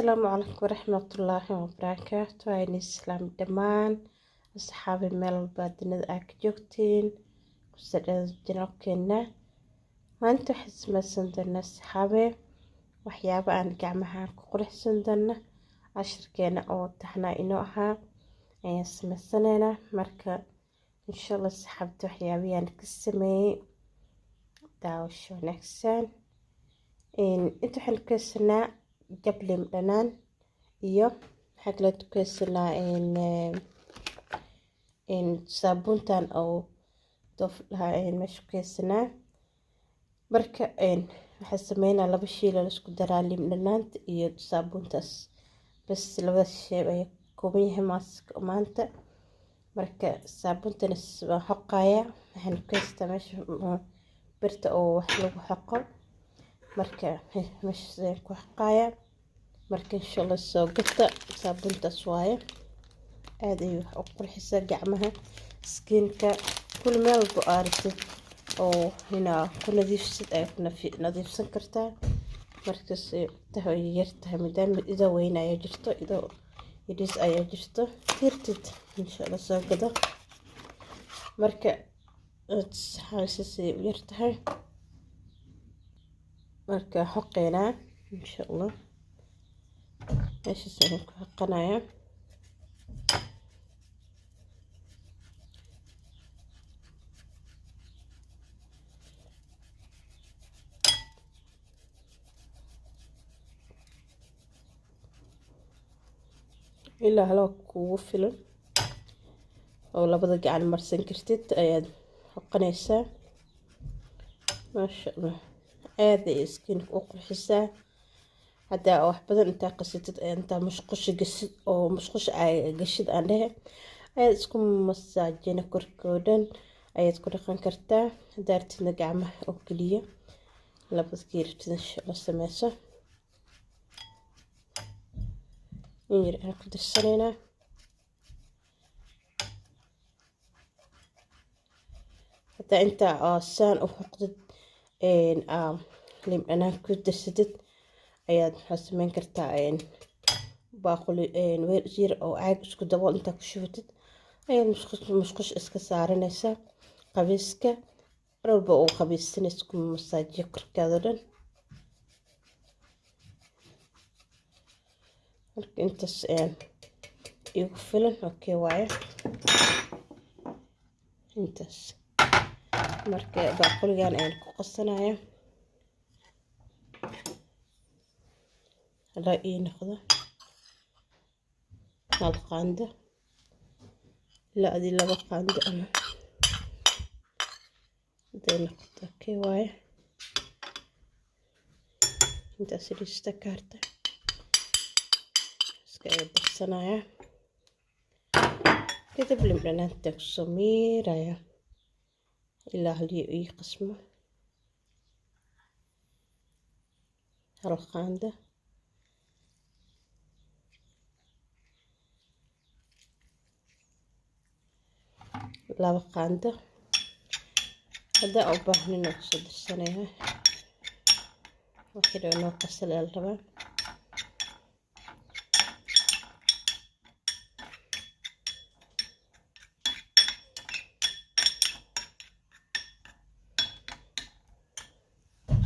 Asalaamu calaykum waraxmatullaahi wabarakaatu. Waa idin islaam dhammaan asxaabi meel walba dunida aa ka joogtiin, kusoo dhawaada channelkeena. Maanta waxaan samaysan doonaa, asxaabe, waxyaabo aan gacmaha ku quruxsan doona. Cashirkeena oo taxnaa inoo ahaa ayaan samaysanaynaa. Marka insha Allah, asxaabta, waxyaabihii ka sameeyey daawasho wanaagsan. Inta waxaan ku haysanaa jablim dhanaan iyo waxaa kaleeto ku haysanaa saabuuntan oo Dove lahaa meesha ku haysanaa. Marka waxaan sameynaa laba shay la isku daraa, liin dhanaanta iyo saabuuntaas bas. Labadaas shay ayay ka kooban yahay maaska maanta. Marka saabuuntana waan xoqayaa. Waxaan ku haystaa meesha birta oo wax lagu xoqo. Marka meeshaas ayaan ku xoqayaa. Marka insha Allah soo gata saabuuntaas, waaye aad ayay wax u qurxisaa gacmaha, skinka, kulli meel walba oo rabtid oo inaa ku nadiifsid ayaa ku nadiifsan kartaa. Markaas tahay yar tahay, maadaama idoo weyn ayaa jirto, idoo yariis ayaa jirto tirtid. Insha Allah soo gado. Marka saasay u yar tahay. Marka xoqeynaa insha Allah, meeshaas ayaan ku xoqanayaa. Ilaa haloo kugu filan oo labada gacan marsan kartid ayaad xoqanaysaa. Maasha Allah, aad ay skinka u qurxisaa. Haddaa wax badan intaa qasatid, intaa musqusha gashid oo musqusha ay gashid aan dhehe, ayaad isku masaajina, korkoo dhan ayaad ku dhaqan kartaa. Haddaa rabtidna gacmaha oo keliya, labadkii rabtid insha Allah sameyso. In yar ayaan ku darsanaynaa. Hataa intaa saan u xoqdid, liin dhanaan ku darsatid, ayaad maxaa sameyn kartaa? Baaquli weel yar oo caag isku dabool intaa ku shubatid ayaad musqush iska saaranaysaa. Qabiiska mar walba uu qabiisanaysa ku masaajiyo korkaada dhan. Marka intaas ayaan igu filan, okay waaye intaas. Marka baaquligan ayaan ku qasanaya, halaa ii noqdo hal qaando ilaa adii laba qaando ama haday noqoto, okay waaye. Intaas dhista ka harta iska aga darsanaya. Kadib liin dhanaanta kusoo miiraya ilaa halii ii qasmo hal qaando. Laba qaando haddaa u baahnin oo kusoo darsanaya. Waxii dhan noo qasal la rabaa.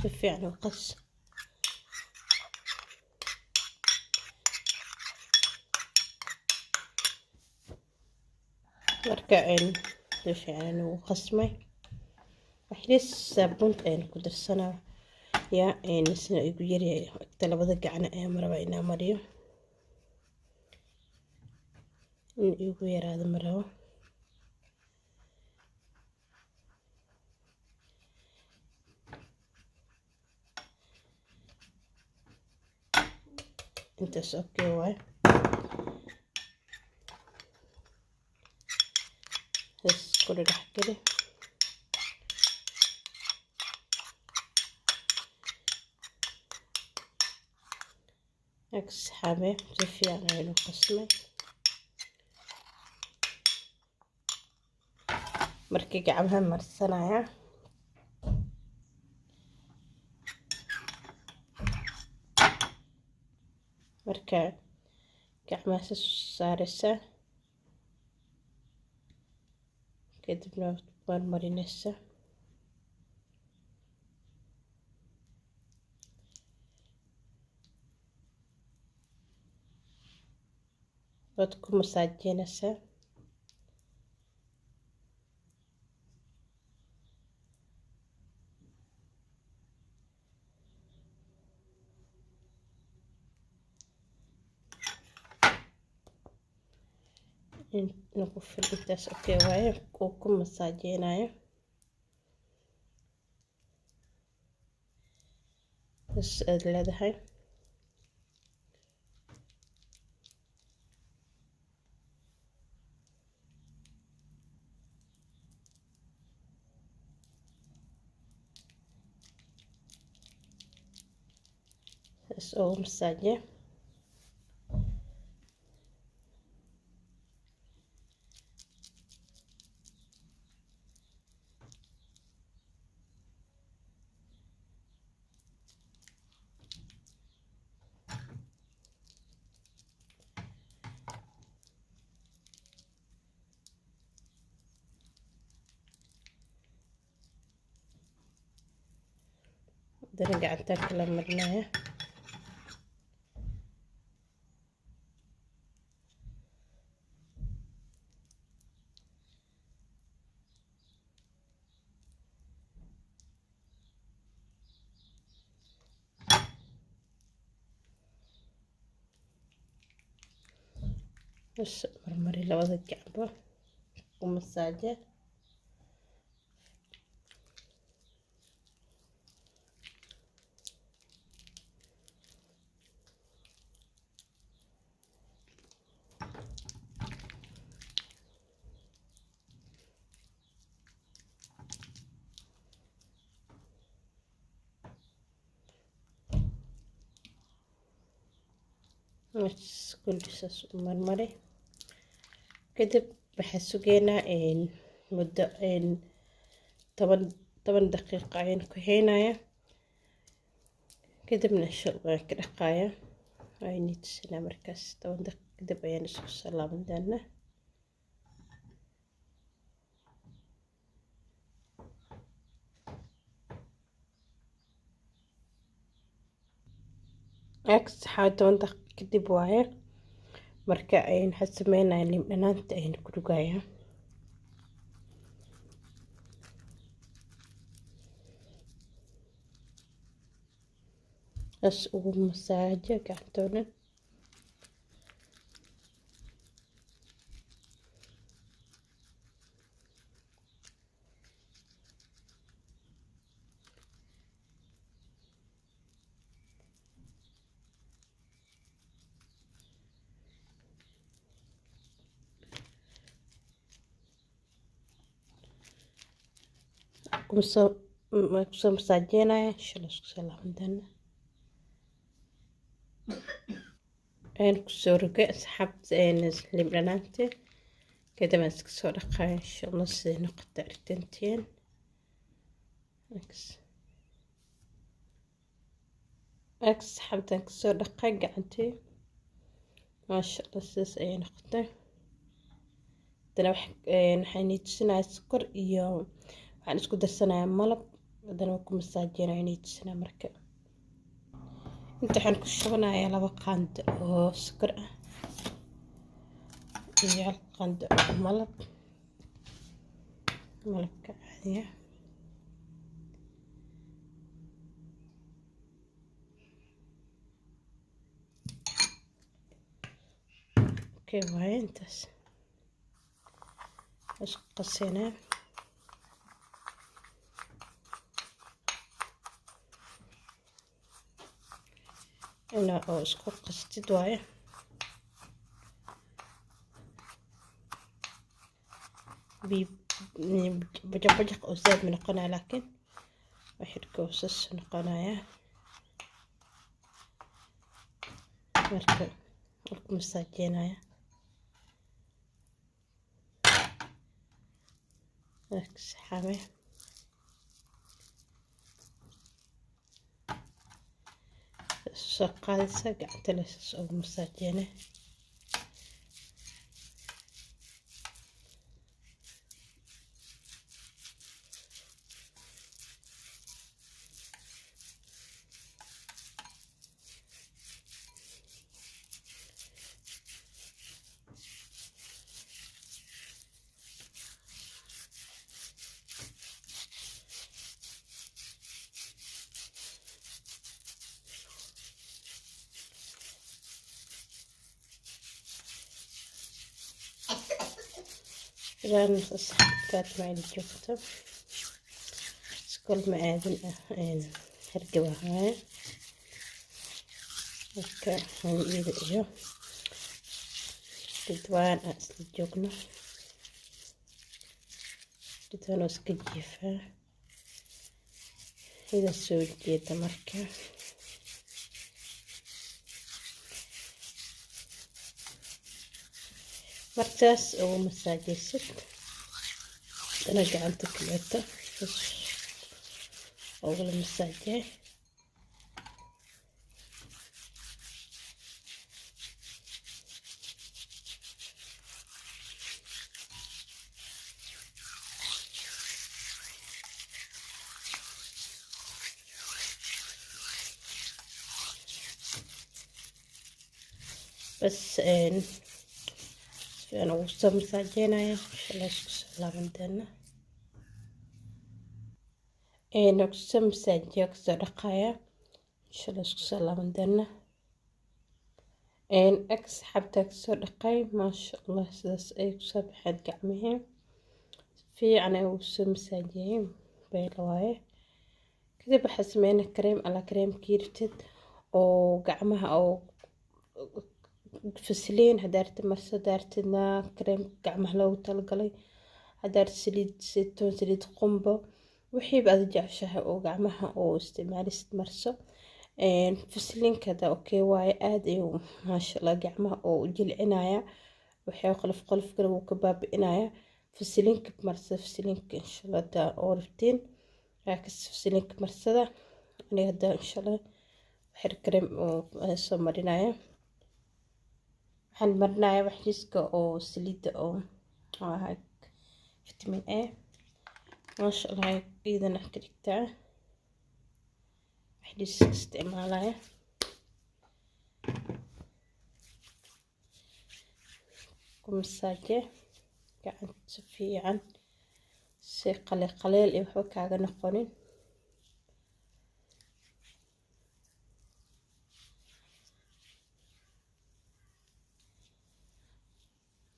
Si fiican u qas. Marka si fiican ugu qasmay, waxlis saabuunta ayaan ku darsanaa yaa sina igu yaryahay. Agta labada gacna ayaan marabaa inaan mariyo, in igu yaraado ma rabo. Intaas okay waay. Isku dhex geli. Asxaabe, si fiican aynu qasmay. Markii gacmaha marsanaya, marka Marka gacmaha saas u saaraysaa, kadibna waad marmarinaysaa. Waad ku masaajeynaysaa. Nagu fil intaas, okay waaye, uu ku masaajeynayo. Bas aad leedahay. Saas ugu masaaje. Haddana gacantaa kala marinaya. Bas marmari labada gacba, ku masaaje. Kulli saas u marmari. Kadib waxaan sugeynaa muddo 10 daqiiqo ayaan ku haynaya. Kadibna insha Allah waan ka dhaqaya, waa tusinaa. Markaas 10 daqiiqo kadib ayaan isku soo laaban doonaa. Saxaa 10 daqiiqo kadib waaye. Marka waxaan sameynaya liin dhanaanta ayaan ku rugayaa. Saas ugu masaajo gacantoo dhan. Kusoo masaajeynaya, insha Allah isku soo laaban doonaa. Aan kusoo rogay asxaabta liin dhanaanta. Kadib aan iska soo dhaqaya, insha Allah siday noqota aragtantiin. Asxaabtaan kasoo dhaqay gacantii, maasha Allah, sidaas ayay noqotay. Haddana waxaan tusinaya sokor iyo waxaan isku darsanayaa malab. Haddana waan ku masaajeynaya, inay tusinaa. Marka inta waxaan ku shubanayaa 2 qaando oo sokor ah iyo 1 qaando oo malab, malabka caadiga. Okay waaye, intaas isku qaseynaa. Inaa oo isku qastid waaye. Bajaq bajaq oo zaad ma noqonaya, laakiin waxirka oo sas noqonaya. Marka waan ku masaajeynaya saxaabe. Soo qaadaysa gacanta lesaas ugu masaajeene. Asxaabtaad ma joogto iskool ma aadin ah, hargab ahaaye. Marka iyada iyo Ridwaan aan isla joogno. Ridwaan oo iska jiifaa, ida soo jeeda. Marka markaas ugu masaajaysid, hadana gacanta kaleeto ugula masaajee. Bas, sifiican ugu soo masaajeynaya. Insha Allah isku soo laaban doona. Kusoo masaajiya, kasoo dhaqaya. Insha Allah isku soo laaban doona. Asxaabta, kasoo dhaqay, maasha Allah, sidaas ay kusoo baxeen gacmihii. Fiican ay ugu soo masaajiyey, beyla waaye. Kadib waxaa sameynaa kareem ala kareemkii rabtid oo gacmaha oo fasliin haddaa rabtid marso, haddaa rabtidna kareem gacmaha loogu talagalay, haddaa rabtid saliid saytuun, saliid qumbo, wixiiba aad jeceshahay oo gacmaha oo isticmaalisid marso. Fasliinka hadda okay waaye, aada ayuu maasha Allah gacmaha oo u jilcinaya, waxay qolof qolofkana wuu ka baabi'inaya. Fasliinka marsada, fasliinka insha Allah haddaa oo rabtiin fasliinka marsada. Aniga hadda insha Allah waxyar kareem oo soo marinaya. Waxaan marinaya waxjiiska oo saliidda oo ahaa vitamin A, maasha Allah, iyadana ka dhigtaa waxjiiska isticmaalaya. Ku masaaje gacanta si fiican si qaleel qaleel iyo waxba kaaga noqonin.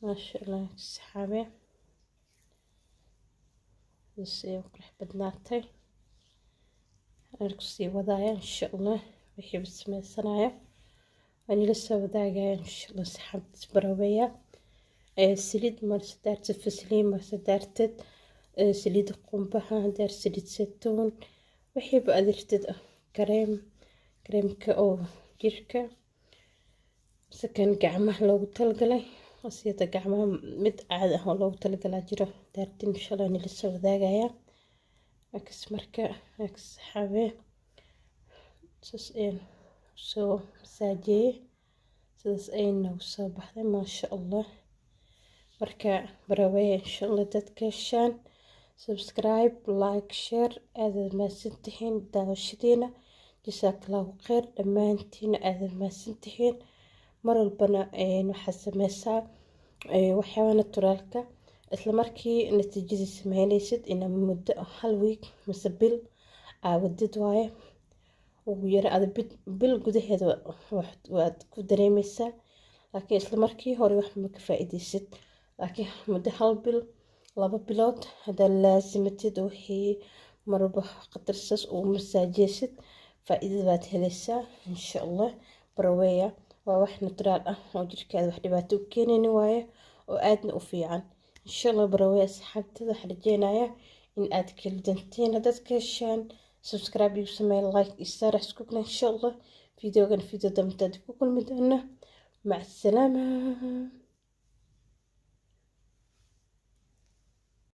Maasha Allah, saxaabe, si qurux badnaatay. Aan kusii wadaaya insha Allah, wixii sameysanaya waan ila soo wadaagaya insha Allah. Saxaabta, baraweya saliid marse daartid, fasliin marse daartid, saliid qumbaha daar, saliid saytuun, wixiiba aad rabtid, kareem, kareemka oo jirka mise kan gacmaha loogu talagalay wasiyada gacmaha, mid caadi ah oo loogu talagalaa jiro daartin. Insha Allah nila soo wadaagaya. Akas marka saxaabe, saas ayaan soo masaajiyey, sidaas ayay noogu soo baxday, maasha Allah. Marka baraweya insha Allah dadka heshaan. Subscribe, like, share. Aadaad mahadsantihiin daawashadiina. Jasaakallahu kheyr dhammaantiina, aadaad mahadsantihiin. Mar walbana waxaad sameysaa waxyaaba naturaalka, isla markii natiijadii sameynaysid ina muddo hal week mise bil aawadid waaye ugu yara. Ada bil gudaheeda waad ku dareemeysaa, laakiin isla markii hore wax ma ka faa'iideysid. Laakiin muddo hal bil, 2 bilood haddaad laasimatid, wixii marwalba khatarsaas uu masaajeysid, faa'iidada baad helaysaa insha Allah. Baraweya waa wax naturaal ah oo jirkaada wax dhibaato u keenayni waaye oo aadna u fiican. Insha Allah baraweya asxaabtada, waxaan rajeynayaa in aad keli dantiin. Haddaad ka heshaan, subscribe igu sameeya, like iyo share. Isku insha Allah videogan video dambe ku kulmi doona. Mac asalaama.